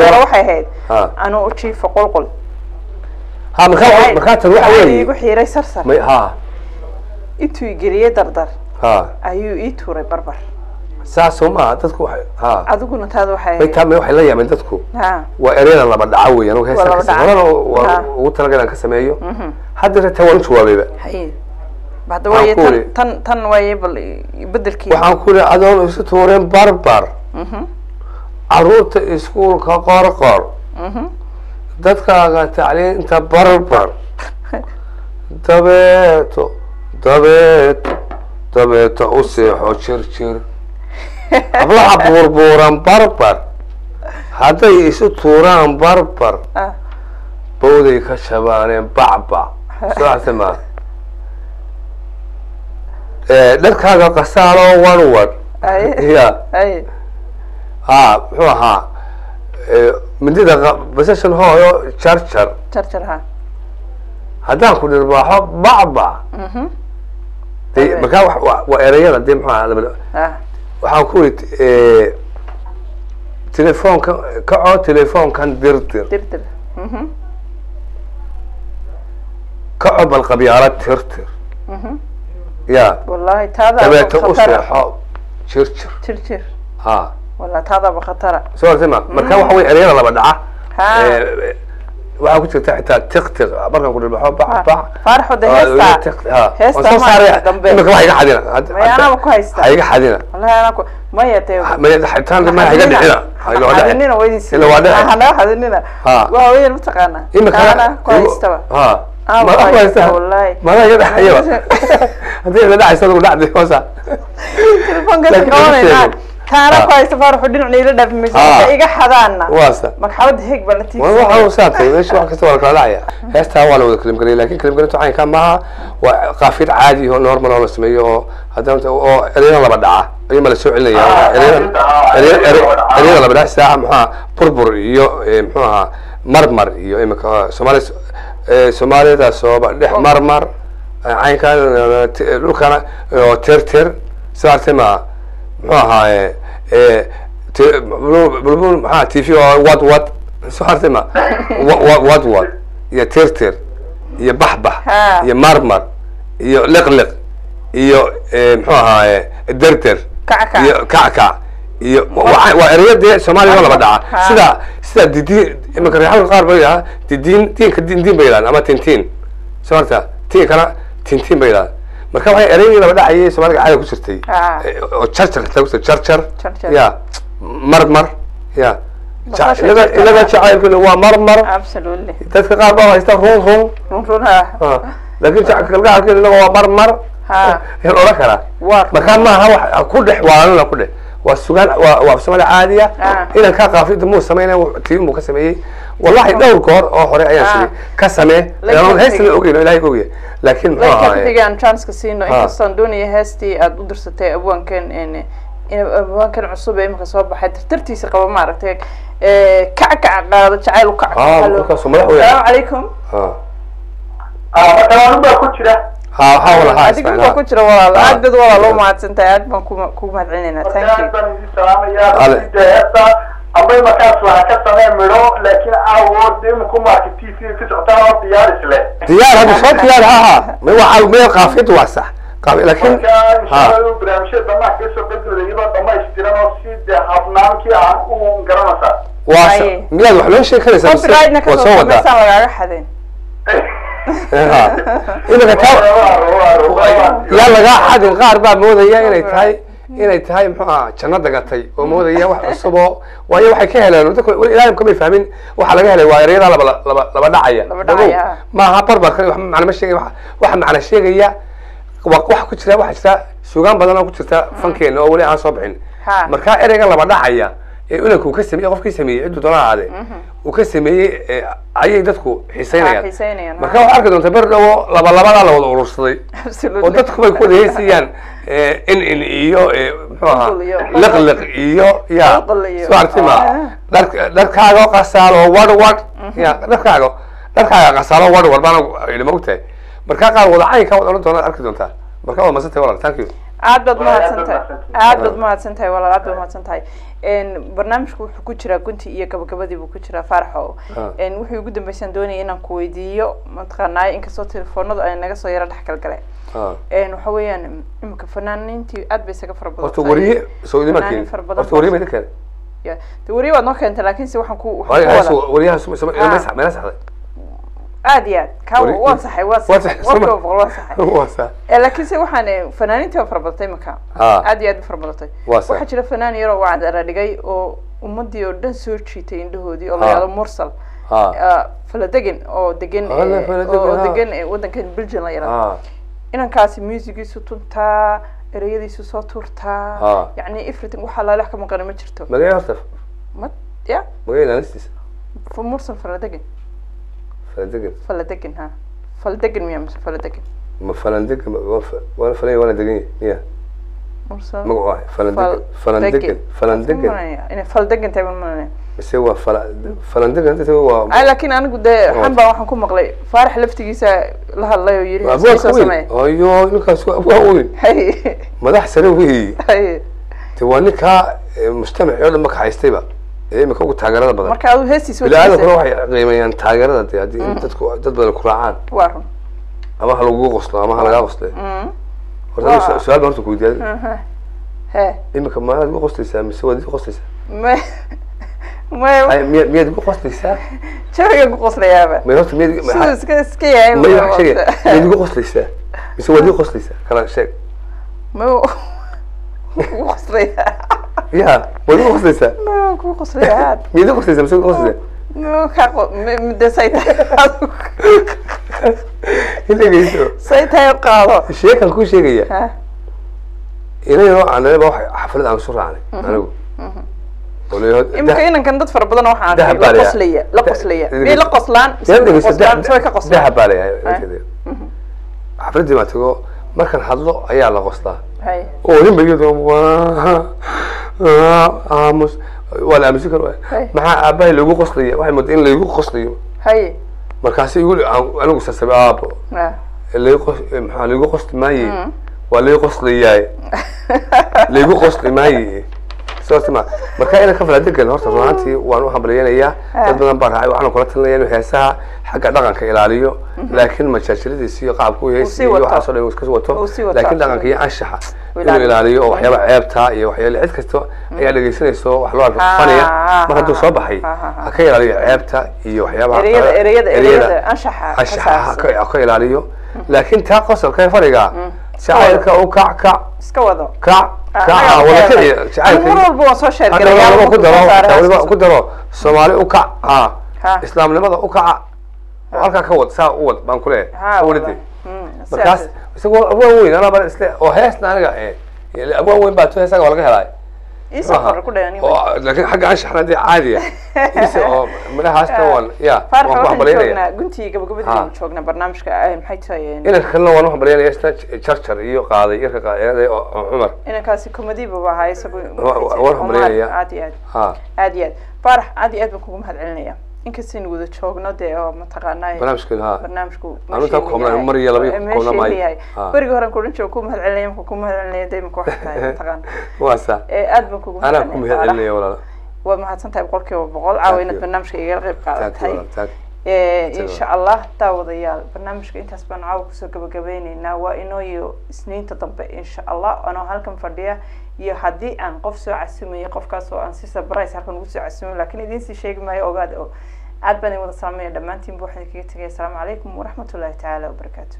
Taada waxay ahayd Ha. anuu u jiifo qolqol. Ha, markaa tan waxa weeye igu xiiray sarsar. May ha. Intuu i geliyey dardar Ha, ayuu ii tuuray barbar. Saas soo maaha dadku waxay ha. Adiguna taada waxay May ahayd taa may waxay la yaabeen dadku. Ha. Waa ereyada laba dhaca weeyaan oo Waa heestan laba ka dhaca. horena waa Ha. ugu talagalay aan ka sameeyo. Hadda taa waan u jawaabayba. Haye, hadda Waxaan waaye ku tan iri- tan waaye bal bedelkii. Waxaan ku iri adoon isu tuureen barbar, caruurta iskuulka qorqor, dadkaaga tacliinta barbar, dabeeto dabeeto dabeeto u seexo jir jir, hablaha buurbuuran barbar, hadday isu tuuraan barbar, Ah. bowday ka shabaaneen bacbac. Soo aragtay maa dharkaaga qasaaloo warwar. Haye. Ya. Haye. Ha, muxuu ahaa mindida basashan hooyo jarjar. Jarjar, ha. Haddaan ku dhirbaaxo bacbac de. Markaa waa ereyada dee muxuu ahaa Ah. Waxaan ku iri telefoonka kacoo, telefoonkan dirdir. Dirdir. Kaco bal qabyaalo tirtir ya. Wallahi taada dabeeta u khatara. seexo jir jir. Jir jir. Ha. Wallahi taadaba khatara. Soo aragtay ma? Marka waxa wey ereyada laba dhaca. Ha. Waxaa ku jirta xitaa tiq tiq markaan ku dhirbaxo bac bac. Faaraxo de heestaa Ha. heestaa Waan soo maaragtay saaraya. dambe. Imika wax iga xadina. Maya, anaaba ku haysta. Ha iga xadina. Wallahi anaa ku maya dee. Maya xitaan ma iga dhicina. Ha iga dhicina. Xadinina weydii. Ila waa dhici. Hanaga xadinina. Ha. Waa weyn mataqaanaa. Imika Taana ku haystaba. Ha. Ah, Ma ku ku haysta, haysta. wallahi. Mana iga dhaxayaba haddii ila dhacayso adigu dhacdi hoosa. Telefoonkaas Laakiin iga qabanaynaa. sheego. Taana Ha. ku haysta Faaraxu, dhinacna ila dhaafi mayso. Ha. Marka iga xadaana waasa magxabada heeg baa la war waxa tiigsanaya. uu saartay meesha wax kasta waa la kala dhacaya. Heestaa waa la wada kalim garayay, laakiin kalim garintu caynka maaha, waa qaafid caadi oo normal oo la sameeyo oo haddana oo ereyada laba dhaca ayuu ma la soo celinaya. Ereyada laba dhaca saaca muxuu burbur iyo muxuu ahaa marmar iyo imika Soomaali Soomaalida sooba dhex marmar caynka dhulkana oo tir tir. Soo aragtay ma? Muxuu ahaa bulbul maxaa TV oo wad wad. Soo aragtay ma? Wad wad iyo tir tir iyo baxbax Ha. iyo marmar iyo liqliq iyo muxuu ahaaye derder Kac kac. iyo kackac iyo waa ereyo dee Soomaaliya oo laba dhaca. Ha. Sida didiin iminka reexalka qaar bay yidhaha didiin, diinka diin diin bay yidhahaan ama tintiin. Soo aragta tiinkana tintiin bay yidhahaan. Marka waxay ereyadii laba dhacayay Soomaaliga caada ku jirtay. Ha. Oo jarjar xitaa ku jirtay jarjar. Jarjar. Ya marmar ya. Basasha jarjar. Inaga jacaylkuna waa marmar. Absolutely. Dadka qaar baa haysta run run. Run run, ha. Ha. Laakiin kalgacalkeena inaga waa marmar. Ha. Yaan odhan karaa. Waa run. Markaa maaha wax ku dhex waalana ku dhex waa sugaan, waa Soomaali caadiya. Ah. Inaan kaa qaafida muu sameynay, tii muu ka sameeyey. Wallahi dhowr goor oo hore ayaan Ah. sameeyey ka samee. Laakiin Anoo heestan xiga- ogeyn oo Ilaahay ogyahay, laakiin muxuu Laakiin ahaay xiga aan chance-ka siino. Ha. Inkastoon doonaya heestii aad u dirsatay abwaankan in abwaankan cusub ee imika soo baxay tartartiisa qaba maaragtay kac kac qaado jacayl u kac. Ah, Hello. markaasuu madax weyn. Salaamu calaykum. Ha. Marka baa ku jira. Ha ha, wala ha. Adigu Ismaaciil, baa ha. ku jira walaal. Ah. Aad baad walaal u mahadsantahay, aad baan kugu mahadcelinaynaa. Marka Thank you. aad baan idin salaamayaa. Ale. Sida heesta ambay markaas waxaa ka samee midho, laakiin caawo dee iminku maarka TV ka socotaa oo diyaar isle. Diyaar hadda soo diyaar. Ha ha, may waa may qaafid waa sax qaafid, laakiin Marka insha ha Allah barnaamijyada dhammaan kasoo qeybgalaya iyadoo dhamaystiran oo si dee habnaankii aan u garanaysaa. Waa sax. Aye. Miyaad wax loo sheegi karaysaa mise Copyright-na waa kasoo soo wadaa samaysaan lagaaga xadeen. Ha, iminka taa yaa lagaa xadin. Qaar baa moodaya inay tahay muxuu ahaa janno dagatay oo moodaya wax cusub oo waayo waxay ka heleen dadku weli ilaahay kamay fahmin. Waxa laga helay waa ereyada laba laba laba dhacaya. Laba dhacaya. Ogow, maaha barbarkan wax macna ma sheegaya. Waxa macna sheegaya waa wax ku jira, waxa jira suugaan badan oo ku jirta fankeena oo weli aan soo bixin. Ha. Marka ereygan laba dhacaya ee inanku ka sameeyey, qofkii sameeyey cidduu doona ahaade uu ka sameeyey ayay dadku xiiseynayaan. Ha, xiiseynayaan, ha. Marka waxaad arki doontaa ber dhowo laba labadaa la wada urursaday Absolutely. oo dadku bay ku wada heesayaan in iyo muxuu ahaa Qulqul iyo- liqliq iyo ya. Qulqul iyo- Soo aragtay ma? Ah. Dharkaago qasaalo wadh wadh ya, dharkaaga qasaalo wadh wadh baana idhi ma ogtahay. Markaa qaar wada caynka wad odhan doonaa, arki doontaa. Marka waa masantay walaal, thank you. Aad baad mahadsantahay, aad baad mahadsantahay walaal, aad baad mahadsantahay. Barnaamijku wuxuu ku jiraa gunti iyo gabagabadii buu ku jiraa, Faaraxo. Wuxuu ugu dambeysaan doonaya inaan ku weydiiyo, mataqaanaa, inkastoo telefoonadu ay naga soo yaro dhex galgaleen, waxa weeyaan imika fanaaniintii aad bay isaga fara badan. Horta wariye soo idima keenin. Horta wariye ma idin keenay? Ya, de wariye waad noo keentay, laakiin se waxaan ku wariyaha meela saxday. Aad iyo aad ka waan saxay, waa saxay, 100% waan saxay. Waa. Laakiin se waxaan fanaaniintii waa fara badatay imika, aad iyo aad u fara badatay. Waxaa jira fanaan yaroo wacdara dhigay oo ummadii oo dhan soo jiitay indhahoodii, oo la yidhahdo Mursal Faladegin, oo degan, oo degan waddankan Belgium la yidhahdo. Inankaasi muusigiisu tuntaa, ereyadiisu soo tuurtaa, yacni everything, waxaa laalex ka maqani ma jirto. Magacii horta? Ma ya Magacii naanistiisa? Mursal Faladegin. Faladegin. Faladegin, ha, Faladegin miya mise Faladegin? Ma Falandegin, waana falan, waana degan miya? Mursal magacu ah Falandegin, Falandegin, Falandegin. Inay Faldegan tahay baan. Mise waa fala Falandegin inta waa. Ay, laakiin anigu dee xan baa waxaan ku maqlay Faarax laftigiisa la hadlay oo yidhi soo samee. Ayo, ninkaas waa weyn, madax sare wey. De waa ninkaa mujtamacii oo dhan ma kaxaystayba ee imika ugu taageerada badan. Marka aduu heestiisa bini-aadamkuna waxay qiimeeyaan taageerada, de haddii in dadku dad badan ku raacaan, waa run, ama ha lagugu qoslo ama ha lagaa qosle. Horta su-aal baan horta ku weydiiyay. He, imika maanaad igu qoslaysaa mise waad igu qoslaysaa? Ma may, miyaad miyaad igu qoslaysaa? Jawigan ku qoslayaaba. May horta miyaad siduu iska yahay? May wax sheegay, miyaad igu qoslaysaa mise waad igu qoslaysaa? Kala sheeg. Ma ku qoslayaa? Ya, waad igu qoslaysaa? Ma ku qoslayaa? Miyaad igu qoslaysaa mise igu qoslaysaa? Ma ka de say tahay, dhegeyso, say tahay qaado. Sheekan kuu sheegaya, inayoo aanaba waxa xaflad aan isu raacnay anigu. Imika inankan dad fara badan waxaan arkay la qoslaya, la qoslaya, miyay la qoslaan mise way ka qoslaan? Dahab baa leeyahay. Xafladdii baan tago, markaan hadlo ayaa la qoslaa oo ninba iyadoo waa aamus, waa la aamusin karo. Maxaa aabahay loogu qoslaya? Waxay moodaa in laygu qoslayo. Markaasi igu anigu sasabay, aabo laygu maxaa laygu qosli maaye, waa lay qoslayaay, laygu qosli maaye ma. Marka inaan ka faladegan horta run ahaantii waan u hambalyeynayaa, dad badan baa raacay. Waxaan kula talinaya inuu heesaha xagga dhaqanka ilaaliyo, laakiin majaajiladiisa iyo qaabku heesi iyo waxaasoo dhan iska wato, laakiin dhaqanka iyo anshaxa inuu ilaaliyo, oo waxyaaba ceebta iyo waxyaala cid kasta ayaa dhegeysanayso wax loo arko fanaya. Mar hadduu soo baxay ha ka ilaaliyo ceebta iyo waxyaabaha ereyada, anshaxa ha ka ilaaliyo, laakiin taa qosolka fariga jacaylka u kac kac iska wado kac kaca wada kici jacaylka. Mar walba waan soo sheergalay. Ku daro waliba, ku daro Soomaali u kac, ha, islaamnimada u kaca, oo halkaa ka wad, saa u wad baan ku leeyahay walide. Markaas isagoo abwaan weyn anaa isle oo heesna aniga abwaan weyn baa to heesaga waa laga helay, laakiin xagga anshaxna dee caadiya ise oo midhahaasna waan ya waan ku hambalyaynaya. Guntii gabagabadii joognaa barnaamijka, maxay tahay inanka kalena waan u hambalyaynaya, isna jarjar iyo qaaday yarka qaaday oo Cumar. Inankaasi komadiba ba ahaa isagu. Waan hambalyaynaya. Aad iyo aad, aad iyo aad Faarax, aad iyo aad baan kugu mahad celinaya. Inkastaynu wada joogno dee oo mataqaanaa barnaamijku ha barnaamijku aanu intaa ku koobnaa, mar iyo laba ku koobnaa maayo. Berigii horen kudhan jiro ku mahad celinaya, marka ku mahad celinaya dee imika waxay tahay mataqaana. Waa saa. Aad baan kugu anaa ku mahad celinaya walaal. Waad mahadsan tahay 100%, caawa inaad barnaamijka igala qayb qaadatay. Insha Allah daawadayaal, barnaamijka intaas baan caawa kusoo gabagabeyneynaa. Waa inooyo Isniinta dambe insha Allah, anoo halkan fadhiya, iyo haddii aan qof soo casumayo, qofkaas oo aan si surprise halkan ugu soo casumayo, laakiin idiin sii sheegi maayo. Ogaada oo aad baan idin wada salaamaya dhammaantiinba. Waxaan idinkaga tegaya asalaamu calaykum waraxmatullahi tacaala wabarakaatu.